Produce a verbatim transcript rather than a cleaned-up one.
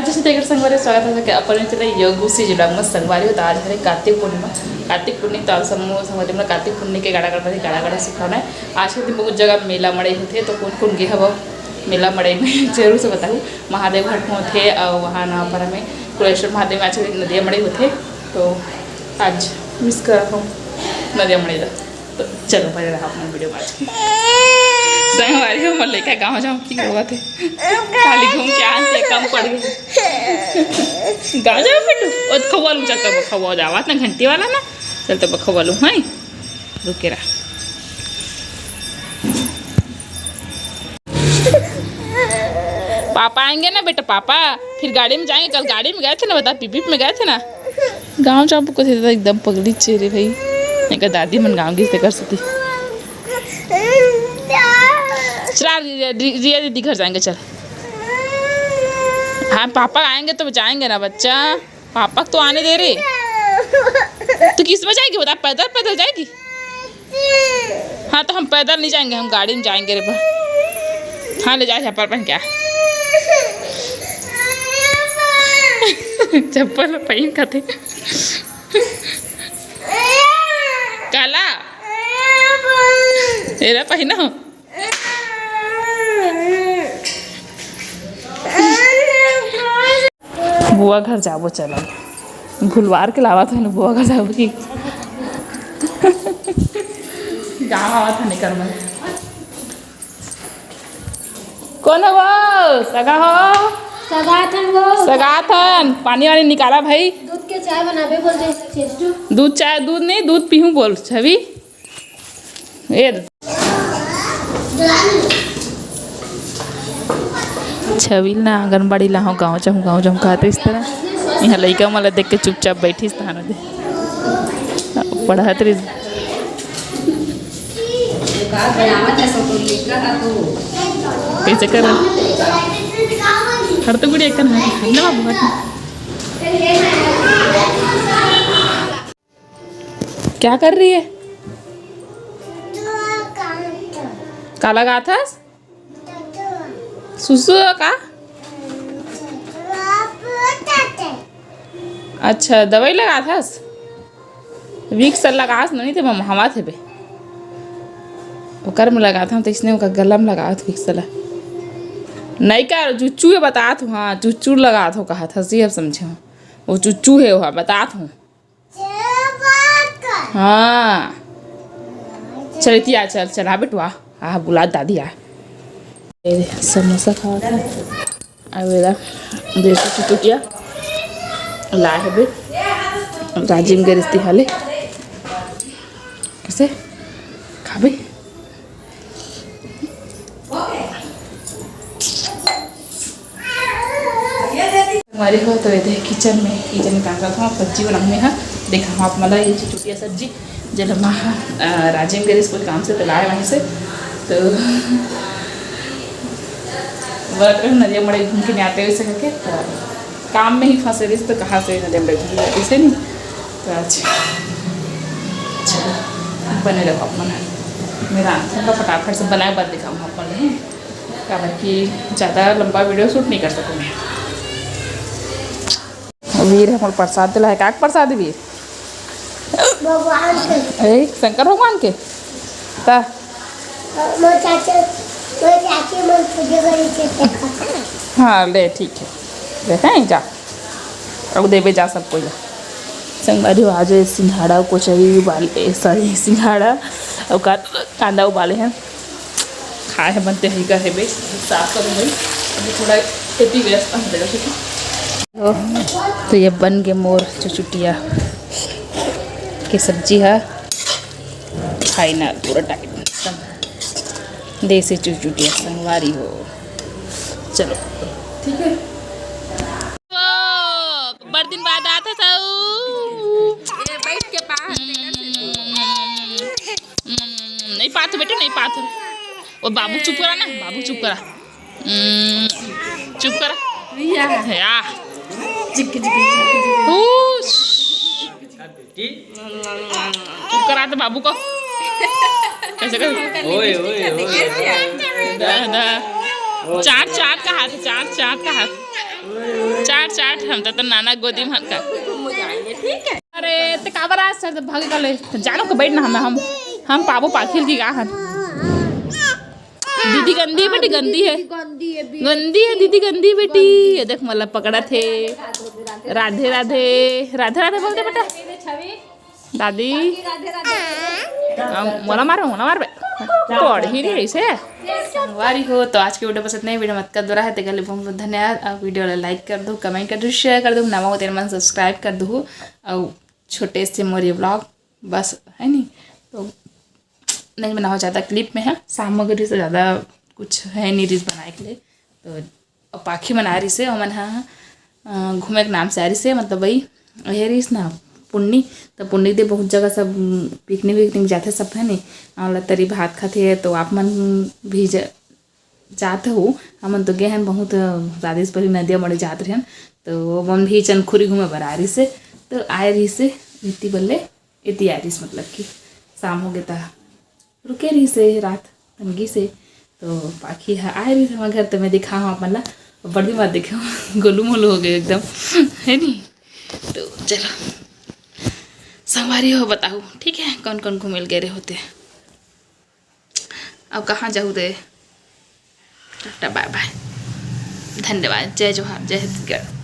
नमस्ते, संगवारी, स्वागत है सबके अपन चैनल योगू सी vlog में। संगवारी हो, तो आज हरे कार्तिक पूर्णिमा। कार्तिक पूर्णिमा तो आप समूह संगवारी में कार्तिक पूर्णिमा के गाड़ा गाड़ा, गाड़ा गाड़ा सुखाना है। आज के दिन बहुत जगह मेला मड़ई होथे, तो कौन कौन गे हवो मेला मड़ई में जरूर से बताहू। महादेव घाट में होथे और वहाँ ना पर हमें कुलेश्वर महादेव में आज के दिन नदिया मड़ई होथे, तो आज मिस कर हूँ नदिया मड़ई ला। तो चलो, बने रहा अपना वीडियो में। आज संगवारी हो, मोर लइका गाँव जाऊँ की होवत हे, खाली घूम के आन ते कम पड़ गए। गाँव जाओ बेटू, ओ खवा लू, चल तब खवा जावा ना, घंटी वाला ना, चल तब खवा लू, हैं? रुके रहा। पापा आएंगे ना बेटा, पापा फिर गाड़ी में जाएंगे। कल गाड़ी में गए थे ना, बता, पिपिप में गए थे ना। गाँव जाबो कथे त एकदम पगली चेहरे भाई। एकर दादी मन गाँव गिस तेकर सेती। चला, रिया, रिया दीदी घर जाएंगे, चल। हाँ, पापा आएंगे तो जाएंगे ना बच्चा, पापा को तो आने दे रे। तू किस में जाएगी बता, पैदल, पैदल जाएगी? हाँ, तो हम पैदल नहीं जाएंगे, हम गाड़ी में जाएंगे रे बा। हाँ, ले जा चप्पल पहन के आ। चप्पल पहन कथे। काला? एरा पहिना हो। बुआ घर जाबो, चलो। भुलवार के लावा तो बुआ घर जाबो की। गाँव आवा था निकर में। कौन हो वो? सगा हो? सगाथन वो। सगाथन। पानी वानी निकाला भाई। दूध के चाय बनाबे बोल दे, चेस्टू। दूध चाय, दूध नहीं, दूध पीहूँ बोल, छवि। ए। छवि ना आंगनबाड़ी ला हो, गाँव जाऊँ, गाँव जाऊँ कहत रहिस तरह। यहाँ लइका मन ला देख के चुपचाप बैठिस तहान दे। पढ़त रहिस। कैसे कर? हर तो गुड़ी एक ना, हर ना बाबू, हर ना। क्या कर रही है? का लगाथस? सुसु का? अच्छा, दवाई लगाथस? विक्स लगास नहीं थे, मम हवा थे बे। ओकर में लगाथन तो इसने ओकर गला में लगावत विक्स ला। नहीं का, चुच्चू है, बतात हूँ। हाँ, चुच्चू लगात हो, कहा था, अब समझे हो। वो चुच्चू है, वो बतात हूँ। हाँ। चल, इतिया, चल, चल, आ बेटुआ। आ, बुला दादी, आ। ए, समोसा खावा था। आ, मेरा देसी चुटुकिया ला है बे। राजिम गरिस्ती हाले। कैसे? खाबे? हमारे हो तो ये किचन में, किचन में काम करता हूँ, सब्जी बनाने में। हाँ, देखा हूँ आप, मतलब, ये चुटिया सब्जी, जल हम, अ, राजिम गरिस कोई काम से तो लाए वहीं से, तो बोला करें नदिया मड़ई घूम के नहीं आते वैसे करके, तो काम में ही फंसे रहिस, तो कहाँ से नदिया मड़ई घूम के आते, ऐसे नहीं। तो आज चलो, बने रहो आप मन। मेरा आंसर का फटाफट से बनाए बाद दिखाऊँ आप मन, हैं? काबर कि ज़्यादा लंबा वीडियो शूट नहीं कर सकूँ मैं। वीर हमर प्रसाद दिला है, का प्रसाद वीर? भगवान के। ए, शंकर भगवान के? ता? मोर चाचा, मोर चाची मन पूजा करी थे, देखा। हाँ, ले, ठीक है। देखा है, जा। अब देवे जा सबको, जा। संगवारी हो, आज सिंघाड़ा, कोचरी उबाले, सॉरी, सिंघाड़ा और का-, कांदा उबाले हैं। खाए है बनते ही का है बे, साफ करूँ भाई, अभी थोड़ा खेती व्यस्त हम जगह से। तो ये बन के मोर चुचुटिया के सब्जी है, खाई ना पूरा टाइम देसी चुचुटिया संगवारी हो। चलो, ठीक है। ओ, बड़ दिन बाद आत हस। ए, बैठ के पास। हम्म, नहीं पात बेटा, नहीं पात। ओ बाबू चुप करा ना, बाबू चुप करा। हम्म, चुप करा। या। चिक, चिक, चिक, चिक। हूश। चुप करा तो बाबू को। कैसे कर? ओए, ओए, ओए। दा, दा। चाट, चाट का हाथ, चाट, चाट का हाथ। चाट। चाट हम तो, तो नाना गोदी में हन का। अरे ते काबर आज सर भागे गले, तो जानो के बैठ ना हम हम हम पाबो पाखिल की का हन। दीदी गंदी है बेटी, गंदी है। गंदी है बी- गंदी है दीदी, गंदी बेटी। ये देख मतलब पकड़ा थे। राधे राधे, राधे राधे बोल दे बेटा। दादी। अब मोला मार, मोला मार बे। तोड़ ही नहीं ऐसे। संगवारी हो तो आज के वीडियो बस इतना ही। वीडियो मत कर दो रहा है तो गले बहुत बहुत धन्यवाद। आप वीडियो ला लाइक कर दो, कमेंट कर दो, शेयर कर दो, नवा हो तेरे मन सब्सक्राइब कर दो। और छोटे से मोर ये व्लॉग बस है नहीं तो नहीं बनावा ज़्यादा क्लिप में है, सामग्री से ज़्यादा कुछ है नहीं रील्स बनाए के लिए। तो अब पाखी मन आ रही से ओमन ह अ, घूमे के नाम से आ रही से, मतलब वही ये रहीस ना पुन्नी। तो पुन्नी दे बहुत जगह सब पिकनिक विकनिक जाथे सब है नहीं, और तरी भात खाथे। तो आप मन भी ज- जात हो, हमन तो गए हन बहुत, अ, राजेश्वरी नदिया मड़े जात रहन। तो ओमन भी चनखुरी घूमे बर आ रही से, तो आए रही से इति बल्ले इति आ रही से, मतलब कि शाम हो गए ता रुके रही से रात तनगी से। तो पाखी ह आए रही हमारे घर, तो मैं दिखा हूँ अपन ला। बड़ी बात देखे हूँ गोलू मोलू हो गए एकदम। है नी? तो चलो संगवारी हो बताओ, ठीक है, कौन कौन घूमे ल गए रहे होते? अब कहाँ जाऊ दे? टाटा बाय बाय, धन्यवाद, जय जोहार, जय छत्तीसगढ़।